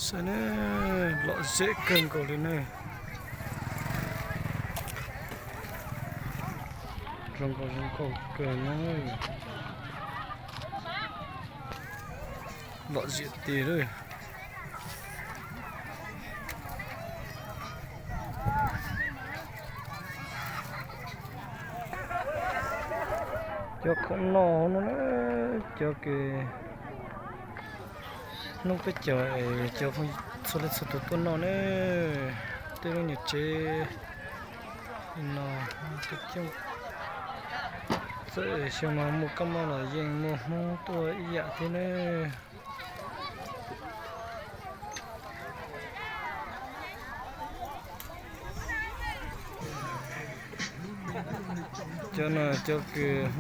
Saib ne, lom zem kawg nkaus li ne. Zoo nkauj zoo nkauj kawg no. Lom zem tiag lawm. Cov khoom noj no na, cov kws hnub peb caug es cov txhua leej txhua tus tuaj noj ne. Tej lub nyuag tsev no, txawm xyoo no muaj kab mob los yeej muaj Hmoob tuaj ib yam thiab ne. Cov no cov kws